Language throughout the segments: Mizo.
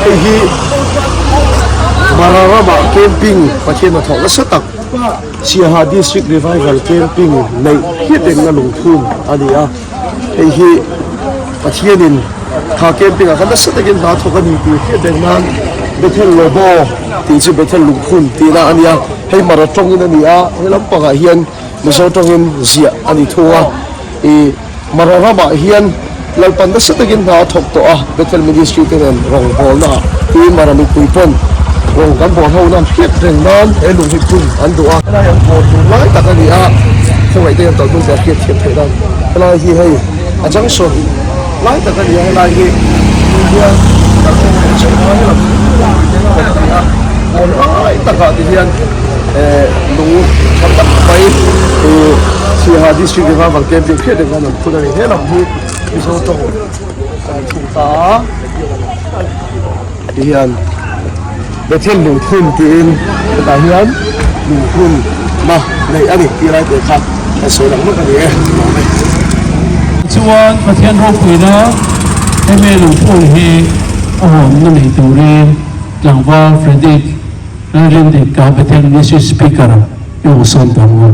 Hei hi Mara ramah camping Pathian hnathawh nasa tak Siaha District Revival Camping neih hiat rengna lungphum a ni a. Hei hi Pathianin kha camping ah khan nasa takin hna thawk a ni tih hriat reng nan Bethel Lobo tih chu Bethel lungphun tihna a ni a. Hei Mara tawngin a ni a, he lampangah hian Mizo tawngin ziah a ni thung a. Ih Mara ramah hian Lalpan nasa takin hna a thawk tawh a, Bethel Ministry te nen rawngbawlna ah tiin Mara mipui pawn rawng kan bawl ho nan hriat reng nan he lung hi phun an duh a. Helai an bawl tur lai tak a ni a, khawngaih te hian tawlh hnung te a hriat thiam theih nan helai hi hei a junction lai tak a ni a, helai hi tun hian kalkawng leh chho a helam kawt a ni a, bawl lai takah ti hian eh lung tha tak mai ih Siaha District Revival Camping hriat reng khan an phun a ni. He lam hi Mizo tawng kan chhung ta a ti hian Bethel lungphun tiin hetah hian lungphun na neih a ni tih lai te kha kan sawi lang mek a ni e lawm e. Chuan Pathian ropuina hemi lungphun hi a hawnna nei turin tlangval Frederick Lalrindika Bethel Ministry Speaker i awm sawn ta ang u.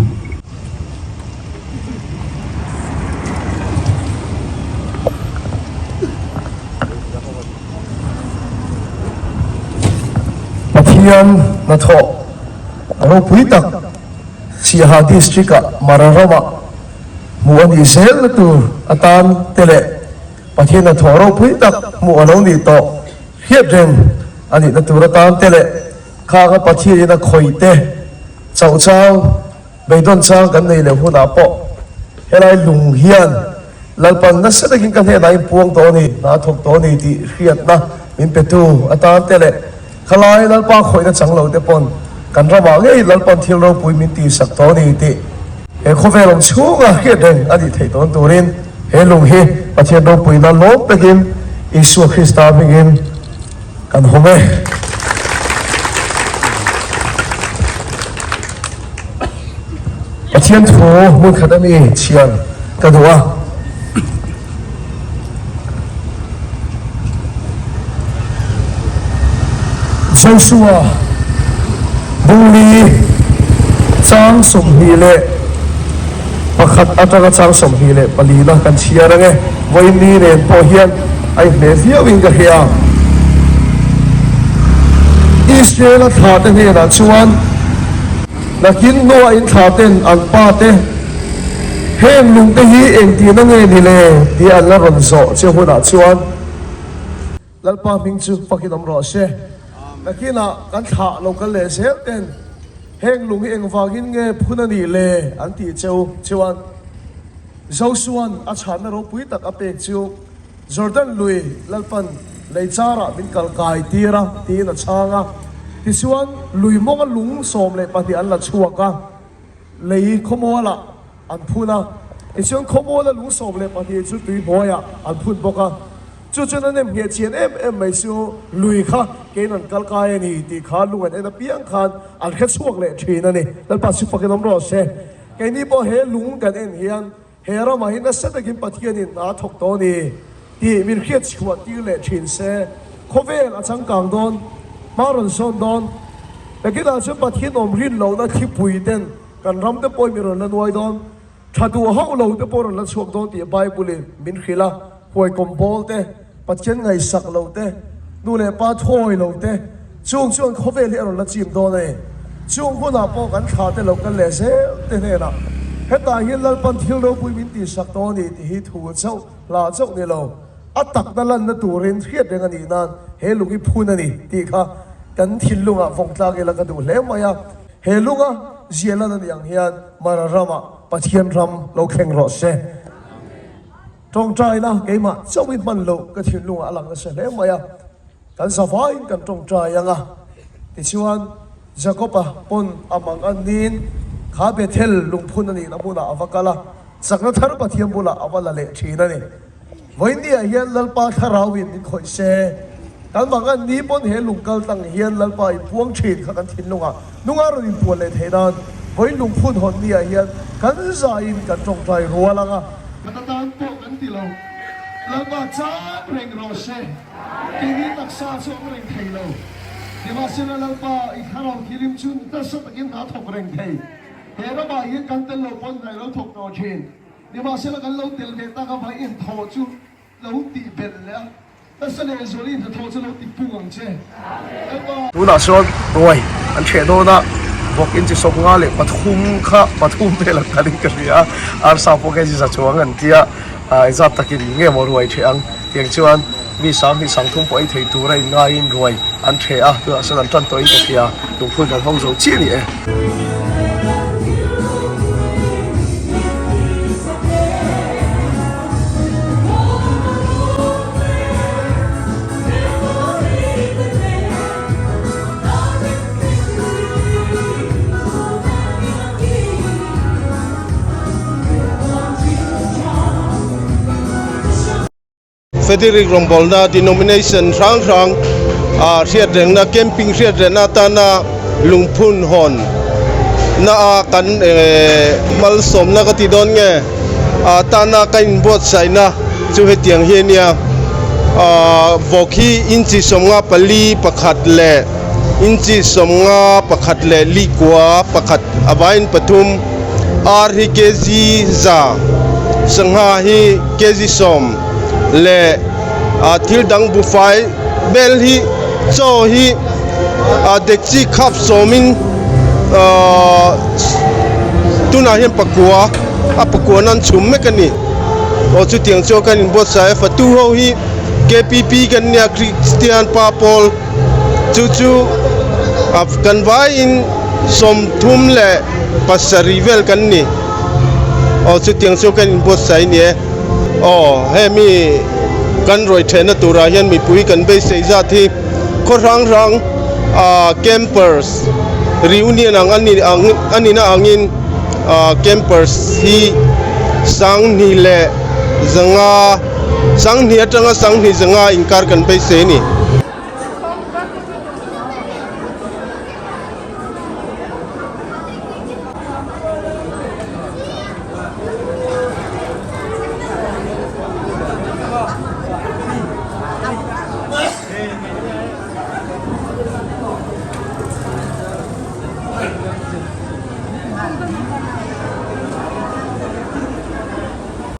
Pathian hnathawh ropui tak Siaha District ah Mara ramah hmuh a nih zel na tur atan te leh Pathian hnathawh ropui tak hmuh a lo nih tawh hriat reng a nih na tur atan te leh khang a Pathian in a khawih te chauh chang Beidawn chang kan nei leh hunah pawh helai lung hian Lalpan nasa takin ka hnenah in puang tawh a ni, hna thawk tawh a ni tih hriatna min petu atan te leh khalai Lalpa khawihna chang lo te pawn kan ramah ngei Lalpan thil ropui min tihsak tawh a ni tih he khawvel awm chhunga hriat reng a nih theih tawn turin he lung hi Pathian ropuina lawm takin Isua Krista hmingin kan hawng e. Pathian thu hmun khat a mi chhiar ka duh a. Joshua Bungli chang 21 atanga chang 24 na kan chhiar ang e. Vawiin nen pawh hian a inhmeh viauin ka hria. Israel-a thlate hnenah chuan, Nakin hnuah in thlaten an pate, Heng lungte hi engtihna nge ni le? tih an la rawn zawh che hunah chuan, Lalpa hming chu fakin awm rawh se. Nakinah kan thlah lo kal leh zel ten, Heng lung hi engvangin nge phun a nih le? an tih cheu chuan, Josua'n a chhanna ropui tak a pek chu Jordan lui Lalpan lei charah min kal kai tir a tiin a chhang a. Tichuan, lui mawnga lung 12 an la chhuak a, lei khawmualah an phun a. Tichuan, khawmuala lung 12 chu tui hnuaiah an phun bawk a. Chu chuan a nem ngheh chian em em mai chu lui kha keiin an kal kai a ni tih kha lung an en apiang khan an hre chhuak leh thin a ni. Lalpa chu fakin awm rawh se. Keini pawh he lung kan en hian he ramah hi nasa takin Pathianin hna a thawk tawh a ni tih min hriat chhuah tir leh thin se. Khawvel a changkang dawn, hma rawn sawn dawn. Nakinah chuan Pathian awm rin lohna thlipui ten kan ram te pawhin min rawn la nuai dawn, tha duh hauh lo te pawh rawn la chhuak dawn tih Bible in min hrilh a. Huaikawm bawl te, Pathian ngaihsak lo te, nu leh pa thawi lo te, chung chuan khawvel hi a rawn la chim dawn a ni. Chung hunah pawh kan thla te lo kal leh zel te hnenah hetah hian Lalpan thil ropui min tihsak tawh a ni tih hi thu chauh, hla chauh ni lo, a takna lanna turin hriat reng a nih nan he lung hi phun a ni tih kha kan thinlungah vawng tlak ila ka duh hle mai a. He lunga zia lan a nih ang hian Mara ramah Pathian ram lo thleng rawh se. Tawngtaina keimah chauh i hman loh ka thinlungah a lang nasa hle mai a, kan zavaiin kan tawngtai ang a. Tichuan, Jakob-a pawn a mang an niin kha Bethel lungphun a nihna hmunah a va kal a, chakna thar Pathian bulah a va la leh thin a ni. Vawiinniah hian Lalpa thlarauin min khawih se, kan mang an ni pawn he lung kal tlang hian Lalpa inpuang thin kha kan thinlungah nunga rawn inpuan leh theih nan vawiin lungphun hawn niah hian kan zaiin kan tawngtai rual ang a. Khat atan pawh kan ti lo. Lalpa chang reng rawh se. Keini taksa chu awm reng thei lo. Nimahsela Lalpa, i thlarau thilim chu nasa takin hna thawk reng thei. He ramah hian kan tel lo pawn hna i lo thawk tawh thin. Nimahsela kan lo tel ve tak avang inthawh chu lo tih belh leh a. Nasa leh zuali hnathawh chu lo ti pung ang che. Lalpa. Tunah chuan ruai an ṭheh dawn a, vawk inchi 53 kha pathum vel an kalin ka hria a, arsa pawh kei za chuang an tia, engzat takin nge maw ruai ṭheh ang tiang chuan mi 2000 3000 pawh ei thei tura inngaiin ruai an ṭheh a, tunah chuan an ṭan tawhin ka hria, lungphun kan hawng zo chiah a ni e. Frederick rawngbawlna denomination hrang hrang ah hriatrengna camping hriatrehna atana lungphun hawn na a kan ehh malsawmna ka ti dawn nge ah tana ka inbuatsaihna chu hetiang hi a nia ah vawk hi inchi 54 pakhat leh inchi 51 leh likua pakhat a vaiin pathum ar hi kg za sangha hi kg 10 leh ah thil dang buhfai bel hi chaw hi ah dekchi khap sawmin ah tunah hian pakua a pakua nan chhum mek a ni aw chutiang chuan kan inbuatsaih a fatu ho hi kpp kan nia Kristian pa pawl chu chu ah kan vaiin 37 vel kan ni aw chutiang chuan kan inbuatsaih a ni e aw hemi kan rawi thehna turah hian mipui kan beisei zat hi khaw hrang hrang ah campers reunion ang a nihna angin ah campers hi 2500 20 atanga 2500 inkar kan beisei a ni.